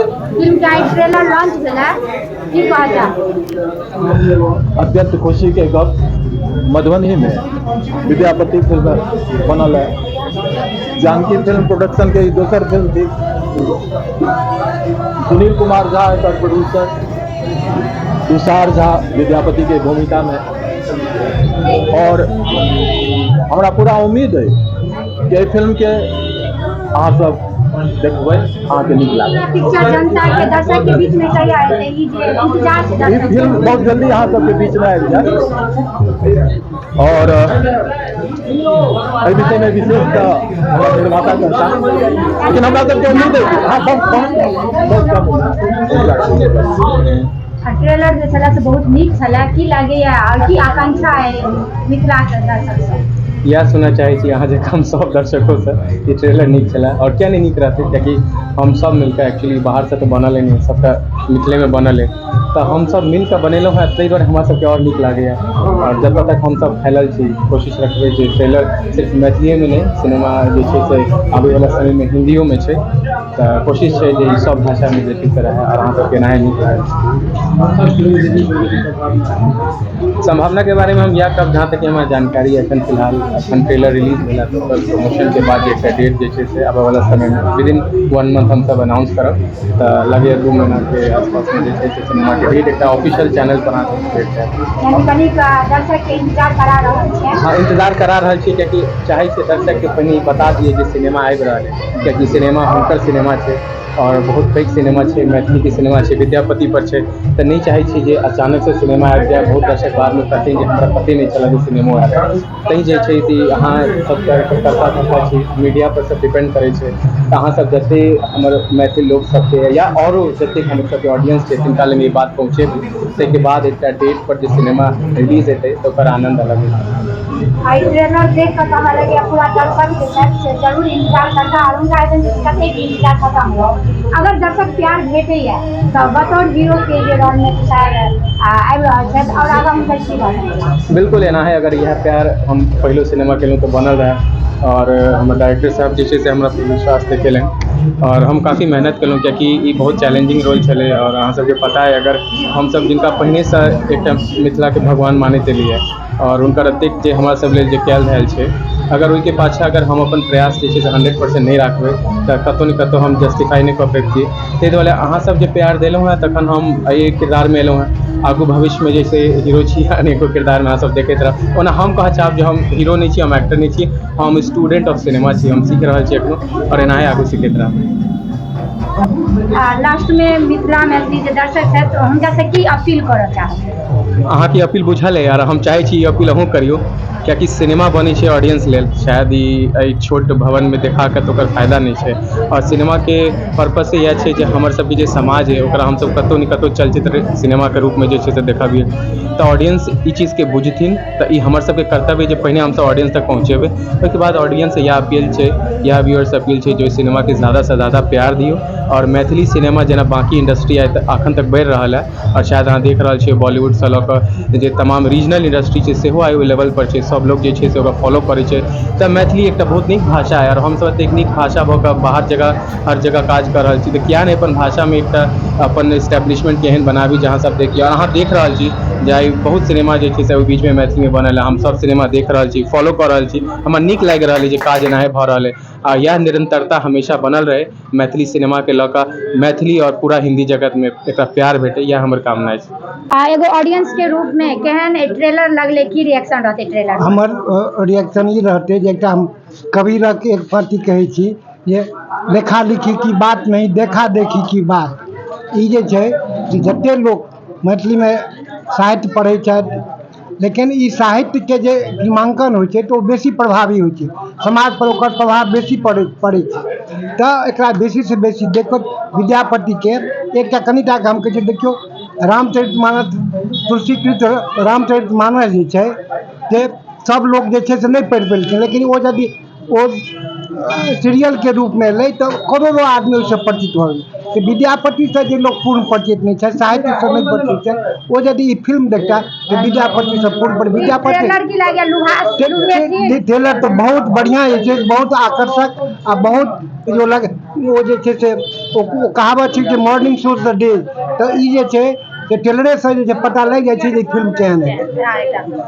Film के आइ trailer launch भेलै, की कहल जाय? अत्यंत खुशी के गप, मधुबनी में विद्यापति फिल्म बनल है। जानकी फिल्म प्रोडक्शन के ई दोसर फिल्म थी। सुनील कुमार झा एकर प्रोड्यूसर, तुषार झा विद्यापति के भूमिका में। और हमरा पूरा उम्मीद है कि एहि फिल्म के अहाँ सब देखबै, अहाँके नीक लागत। पिक्चर जनता के, दर्शक के बीच में कहिया एतै? ई जे इंतजार छै ई दर्शक फिल्म बहुत जल्दी अहाँ सबके बीच में आबि जायत। और एहि विषयमे विशेष तऽ हमर निर्माता करता, लेकिन हमरा सबके उम्मीद है कि हाँ, बहुत कम, बहुत कम इंतजार। आ ट्रेलर जे छलै से बहुत नीक छलै। की लागैया आओर की आकांक्षा है मिथिला के दर्शक सँ? इएह सुनऽ चाहै छी अहाँ जकाँ हम सब दर्शकोसँ कि ट्रेलर नीक छलै। आओर किया नहि नीक रहतै? कियाकि हम सब मिलकऽ, एक्चुअली बाहरसँ तऽ बनल नहि, सबटा मिथिलेमे बनल अइ, तऽ हमसब मिलकऽ बनेलहुँ हेँ, ताहि दुआरे हमरा सबके आओर नीक लागैए। आओर जतऽ तक हमसब फैलल छी, कोशिश रखबै जे ट्रेलर सिर्फ मैथिलिएमे नहि, सिनेमा जे छै से आबैवला समयमे हिन्दियोमे छै, तऽ कोशिश छै जे ई सब भाषामे जे छै से रहै आओर अहाँ सबके एनाहे नीक लागै। संभावना के बारे में हम इएह कहब, जहाँ तक हमरा जानकारी एखन फिलहाल, एखन ट्रेलर रिलीज भेला तऽ ओकर प्रमोशनके बाद जे एकटा डेट जे छै से आबयवला समयमे विदिन वन मंथ हमसब अनाउंस करब। तऽ लगैए 2 महीनाके आसपासमे जे छै से सिनेमाके डेट एकटा ऑफिशियल चैनल पर अहाँके भेट जायत। यानी कनिक दर्शक के इंतजार करा रहल छियै? हाँ, इंतजार करा रहल छी, कियाकि चाहै छियै दर्शकके पहिने ई बता दियै जे सिनेमा आबि रहल है, कियाकि सिनेमा हुनकर सिनेमा छै आओर बहुत पैघ सिनेमा छै, मैथिलीके सिनेमा छै, विद्यापति पर छै, तऽ नहि चाहै छी जे अचानक से सिनेमा आबि जाय, बहुत दर्शक बादमे कहथिन जे हमरा पते नहि चलल जे सिनेमो आयल। तैँ जे छै से अहाँ सबके कर्ता धर्ता छी, मीडिया पर सब डिपेंड करै छै, तऽ अहाँ सब जते हमर मैथिल लोक सबके या आओरो जतेक हमर सबके ऑडियंस छै, तिनका लग ई बात पहुँचेबै, ताहिके बाद एकटा डेट पर जे सिनेमा रिलीज हेतै तऽ ओकर आनंद अलग हेतै। आ ई ट्रेलर देख कऽ तऽ हमरा लगैया पूरा दर्शक जे छथि से जरूर इंतजार करता आओर हुनका हेतनि जे कतेक इंतजार खतम हो। अगर दर्शक प्यार भेटैया तऽ बतौर हीरो के जे रोलमे तुषार आबि रहल छथि, आओर आगाँ हुनकर की रहल? बिल्कुल एना है। अगर इएह प्यार, हम पहिलो सिनेमा केलहुँ तऽ बनल रहए आओर हमर डायरेक्टर साहब जे छै से हमरा पर विश्वास देखेलनि आओर हम काफी मेहनत केलहुँ, कियाकि ई बहुत चैलेंजिंग रोल छलै। आओर अहाँ सबके पता अइ, अगर हमसब जिनका पहिनेसँ एकटा मिथिलाके भगवान मानैत एलियै आओर हुनकर एतेक जे हमरा सब लेल जे कयल धयल छै, अगर ओहिके पाछाँ अगर हम अपन प्रयास जे छै से 100% नहि राखबै तऽ कतहु ने कतहु हम जस्टिफाइ नहि कऽ पबितियै। ताहि दुआरे अहाँ सब जे प्यार देलहुँ हेँ, तखन हम एहि किरदारमे एलहुँ हेँ। आगू भविष्यमे जे छै हीरो छी, अनेको किरदारमे अहाँ सब देखैत रहब। ओना हम कहऽ चाहब जे हम हीरो नहि छी, हम एक्टर नहि छी, हम स्टूडेंट ऑफ सिनेमा छी। हम सीख रहल छी एखनो आओर एनाहे आगू सीखैत रहब। आ लास्टमे मिथिला मैथिली जे दर्शक छथि, हुनका से की अपील करऽ चाहब? अहाँके अपील बुझल अइ आर हम चाहै छी ई अपील अहूँ करियौ, कियाकि सिनेमा बनै छै ऑडियंस लेल। शायद ई एहि छोट भवनमे देखा कऽ तऽ ओकर फायदा नहि छै। आओर सिनेमाके पर्पसे इएह छै जे हमर सबके जे समाज अइ, ओकरा हमसब कतहु ने कतहु चलचित्र सिनेमाके रूपमे जे छै से देखाबियै, तऽ ऑडियंस ई चीजके बुझथिन। तऽ ई हमर सबके कर्तव्य जे पहिने हमसब ऑडियंस तक पहुँचेबै। ओहिके बाद ऑडियंससँ इएह अपील छै, इएह व्यूअर्ससँ अपील छै जे ओहि सिनेमाके ज़्यादासँ ज़्यादा प्यार दियौ। आओर मैथिली सिनेमा जेना बाँकी इंडस्ट्री आइ अखन तक बढ़ि रहल है आओर शायद अहाँ देख रहल छियै, बॉलीवुडसँ लऽ कऽ जे तमाम रीजनल इंडस्ट्री छै, सेहो आइ ओहि लेवल पर छै, सब लोग जे छै से ओकरा फॉलो करै छै। तऽ मैथिली एकटा बहुत नीक भाषा है आओर हमसब एतेक नीक भाषा भऽ कऽ बाहर जगह, हर जगह काज कऽ रहल छी, तऽ किया नहि अपन भाषामे एकटा अपन एस्टेब्लिशमेंट एहन बनाबी जहाँ सब देखिए। आओर अहाँ देख रहल छी जे आइ बहुत सिनेमा जे छै से ओहि बीचमे मैथिलीमे बनल है। हम सब सिनेमा देख रहल छी, फॉलो कऽ रहल छी। हमरा नीक लागि रहल अइ जे काज एनाहे भऽ रहल अइ आ इएह निरन्तरता हमेशा बनल रहै। मैथिली सिनेमाके लऽ कऽ मैथिली आओर पूरा हिन्दी जगतमे एकटा प्यार भेटै, इएह हमर कामना अछि। आ एगो ऑडियंस के रूप में केहन ट्रेलर लगलै? की रिएक्शन रहतै ट्रेलर? हमर रिएक्शन ई रहतै जे एकटा हम कबीरक एक पाँति कहै छी जे "लेखा लिखी की बात नहीं, देखा देखी की बात"। ई जे छै जे जतेक लोक मैथिलीमे साहित्य पढ़ै छथि, लेकिन ई साहित्यके जे फिल्माङ्कन होइ छै तऽ ओ बेसी प्रभावी होइ छै, समाजपर ओकर प्रभाव बेसी पड़ै पड़ै छै। तऽ एकरा बेसीसँ बेसी देखत। विद्यापतिके एकटा कनिटाके हम कहै छी, देखियौ, रामचरित मानस, तुलसीकृत रामचरित मानस जे छै से सब लोक जे छै से नहि पढ़ि पेलखिन, लेकिन ओ यदि ओ सीरियलके रूपमे एलै तऽ करोड़ो आदमी ओहिसँ परिचित भऽ गेलै। तऽ विद्यापतिसँ जे लोक पूर्ण परिचित नहि छथि, साहित्यसँ नहि परिचित छथि, ओ यदि ई फिल्म देखता तऽ विद्यापतिसँ पूर्ण विद्यापति ट्रेलर की लागैया, लुभेथिन? ट्रेलर तऽ बहुत बढ़िआँ जे छै, बहुत आकर्षक आ बहुत जो लग ओ जे छै से ओ कहावत छै जे मॉर्निंग शोज द डे, तऽ ई जे छै से ट्रेलरेसँ जे छै पता लागि जाइ छै जे फिल्म केहन हेतै। हँ, एकदम।